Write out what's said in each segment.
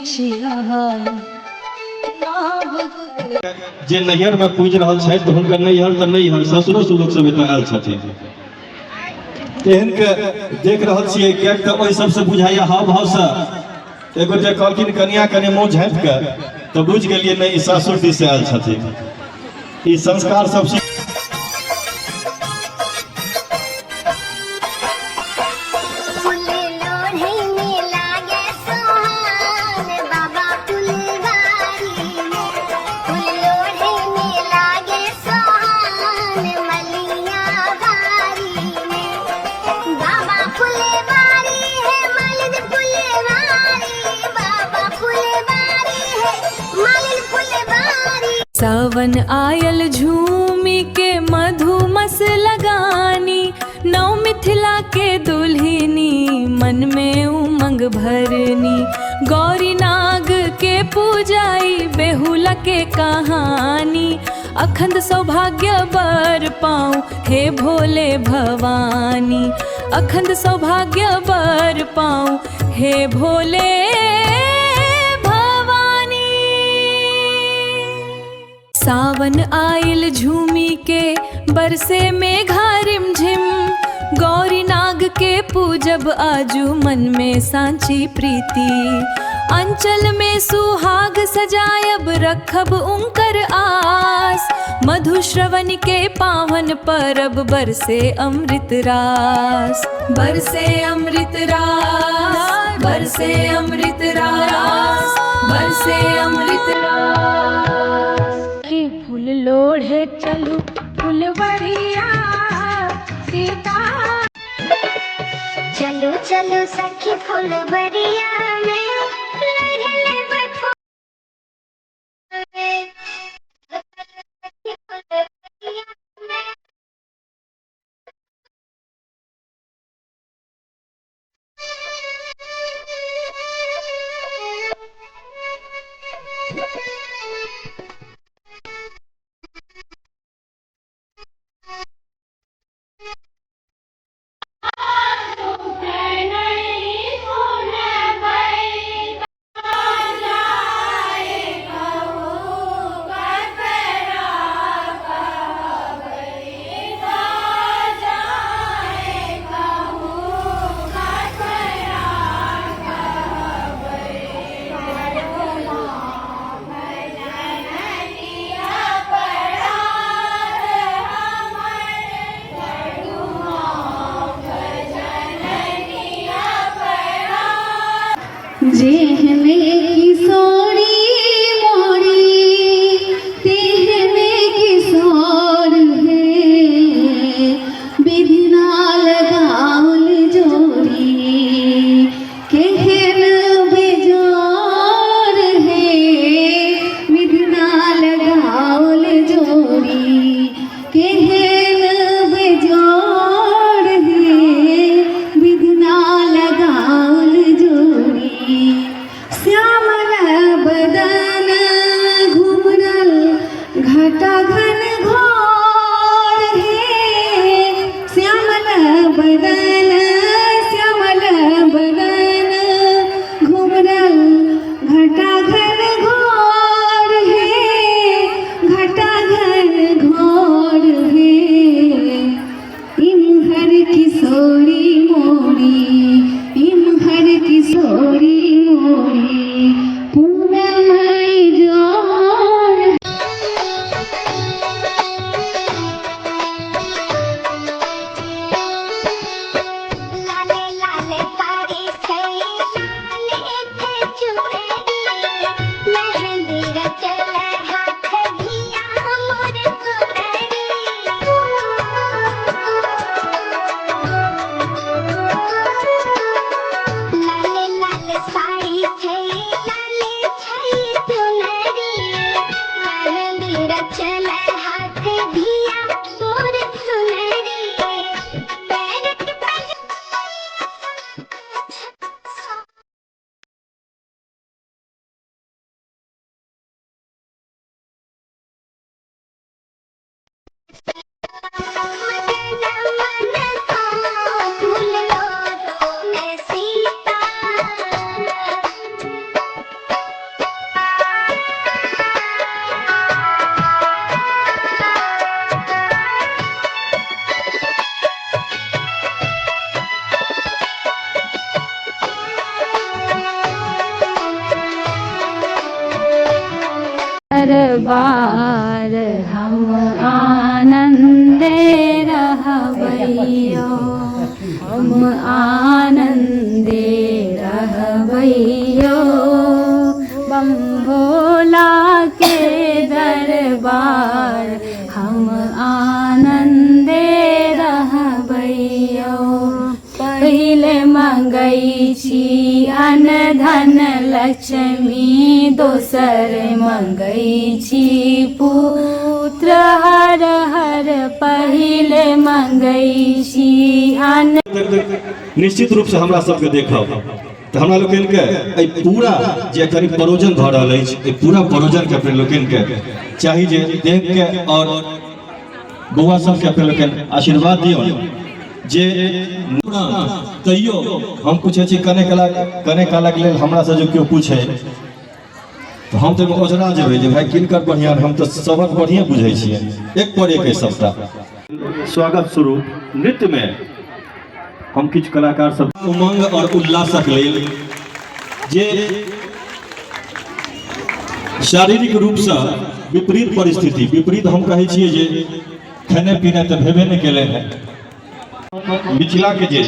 छी अहाँ जे नैहर में पूजि रहल छथि तऽ हुनकर नैहर तऽ नैहर ससुरो लोक सब एतऽ आयल छथिन। एहन के देख रहल छियै, किएक तऽ ओहि सबसँ बुझाइया हाव भावसँ। एक गोटे कहलखिन कनिया कनि मुँह झाँपि कऽ, तऽ बुझि गेलियै नहि, ई सासुर दिस से आयल छथिन। ई संस्कार सब फूल लोढ़े में लागे सोहान बाबा फुलवारी में। फूल लोढ़े में लागे सोहान मलिया बारी में। बाबा फुलवारी है मालिन फुलवारी, बाबा फुलवारी है मालिन फुलवारी। सावन आयल झूमी के मधुमस लगानी, नौ मिथिला के दुल्हिनी मन में उमंग भरनी। गौरी नाग के पूजाई बेहुला के कहानी, अखंड सौभाग्य बर पाऊँ हे भोले भवानी। अखंड सौभाग्य बर पाऊँ हे भोले भवानी। सावन आयल झूमी के बरसे मेघा रिमझिम, गौरी नाग के पूजब आजू मन में सांची प्रीति। अंचल में सुहाग सजायब रखब उंकर आस, मधुश्रवण के पावन परब बरसे अमृत रास। बरसे अमृत रास, बरसे अमृत रास, बरसे अमृत रास। फूल लोढ़े चलू फुलवरिया सीता। चलो चलो सखी फुलवरिया में, लहले फूल। फुलवरिया में। जेहने किशोरी मोरी तेहने किशोर हे, विधिना लगाओल जोड़ी केहन बेजोर हे, विधिना लगाओल जोड़ी केहन बेजोर हे, विधिना लगाओल जोड़ी। श्याम दरबार हम आनन्दे रहबैयो, हम आनन्दे रहबैयो, बम भोला के दरबार हम आनन्दे रहबैयो। पहिले मंगै छी अन्न धन लक्ष्मी, दोसर मंगै छी पुत्र हर हर, पहिले मंगै छी अन्न। निश्चित रूप से हमरा सबके देखब तऽ हमरा लोकनिके एहि पूरा जे करीब परोजन भऽ रहल अछि, एहि पूरा परोजनके अपने लोकनिके चाही जे देख के और बौआ सबके अपने लोकनि आशीर्वाद दियौ जे तैयो हम पूछै छी कने कला कने कालक लेल हमरासँ जे केओ पूछै तऽ हम तऽ ओझरा जेबै जे भाय किनकर बढ़िआँ, हम तऽ सबक बढ़िआँ बुझै छियै, एक पर एक अइ सबटा। स्वागत स्वरूप नृत्यमे हम किछु कलाकार सब उमंग और उल्लासक लेल जे शारीरिक रूपसँ विपरीत परिस्थिति, विपरीत हम कहै छियै जे खेने पीने तऽ भेबे नहि केलै हँ। मिथिलाके जे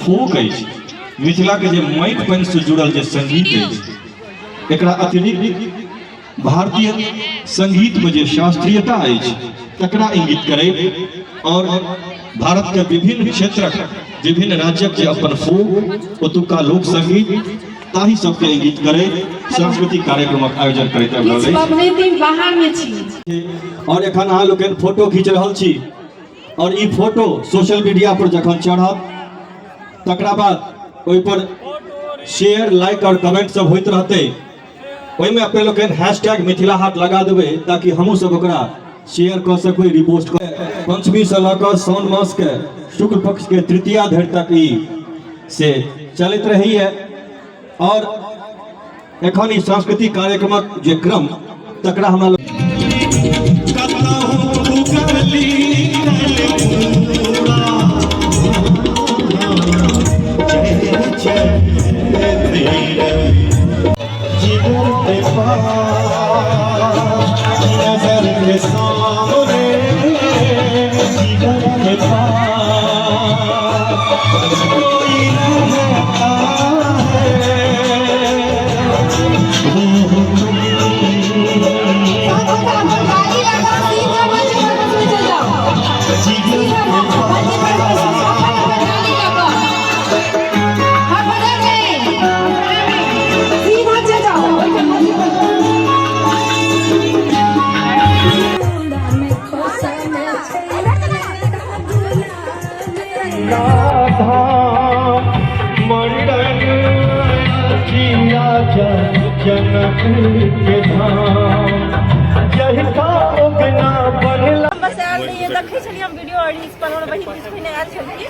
फोक अछि, मिथिलाके जे माटि पानिसँ जुड़ल जे संगीत अछि, एकरा अतिरिक्त भारतीय संगीतमे जे शास्त्रीयता अछि तकरा इंगित करैत और भारतके विभिन्न क्षेत्रक विभिन्न राज्यक जे अपन फोक ओतुका लोक संगीत ताहि सबके इंगित करैत सांस्कृतिक कार्यक्रमक आयोजन करैत आबि रहल किछु अछि। पबनैतिन बाहरमे छी। और एखन अहाँ लोकनि फोटो खींच रहल छी और ई फोटो सोशल मीडिया पर जखन चढ़त तकरा बाद ओहि पर शेयर लाइक और कमेंट सब होइत रहतै। ओहिमे अपने लोकनि हैशटैग मिथिला हाट लगा देबै ताकि हमहूँ सब ओकरा शेयर कऽ सकबै, रिपोस्ट कऽ। पंचमी से लऽ कऽ साउन मास के शुक्ल पक्ष के तृतीया धरि तक ई से चलैत रहैए और एखन ई सांस्कृतिक कार्यक्रमक जे क्रम तकरा हमरा बस आयल रहियै, देखै छलियै हम वीडियो और रील्स पर, हमर बहिन किछु पहिने आयल छलखिन।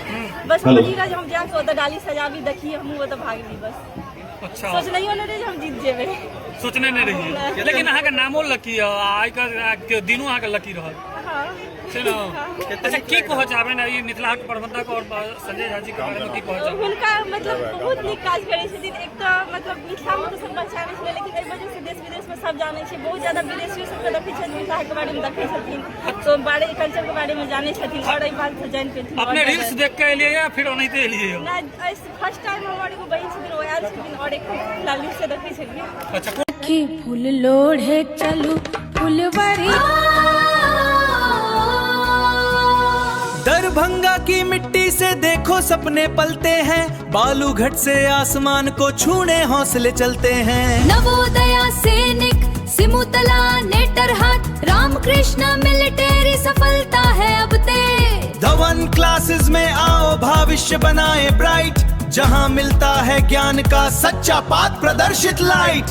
बस हेलो। हम जे हम जाके ओतऽ डाली सजाबी देखिए, हमहूँ ओतऽ भागली। बस अच्छा, सोचनैयो नहि रहै जे हम जीत जेबै। सोचने नहि रहियै, लेकिन अहाँके नामो लकी यऽ, आइ के दिनो अहाँके लकी रहल। हँ छै ने? अच्छा, की कहऽ चाहबै ने ई मिथिला हाट प्रबंधक और संजय झा जी के बारे में की कहऽ चाहबै? हुनका मतलब बहुत नीक काज करै छथिन। एक तऽ मतलब मिथिलामे तऽ सब पहचानै छलै, लेकिन एहि वजहसँ देश विदेशमे सब जानै छै। बहुत ज्यादा विदेशियो सबके देखै छथिन, मिथिलाके बारेमे देखै छथिन, तो बारे कल्चरके बारेमे जानै छथिन और एहि बातसँ जानि पेथिन। अपने रील्स देख के एलियै या फिर ओनाहिते एलियै? नहि, फर्स्ट टाइम हमर एगो बहिन छथिन, ओ आयल छथिन और एक फिलहाल रील्से देखै छलियै। अच्छा। की फूल लोढ़े चलू फुलवरी। दरभंगा की मिट्टी से देखो सपने पलते हैं, बालूघट से आसमान को छूने हौसले चलते हैं। नवोदया सैनिक सिमुतला नेटरहाट रामकृष्ण मिलिट्री सफलता है अब ते। धवन क्लासेस में आओ भविष्य बनाए ब्राइट, जहां मिलता है ज्ञान का सच्चा पाथ प्रदर्शित लाइट।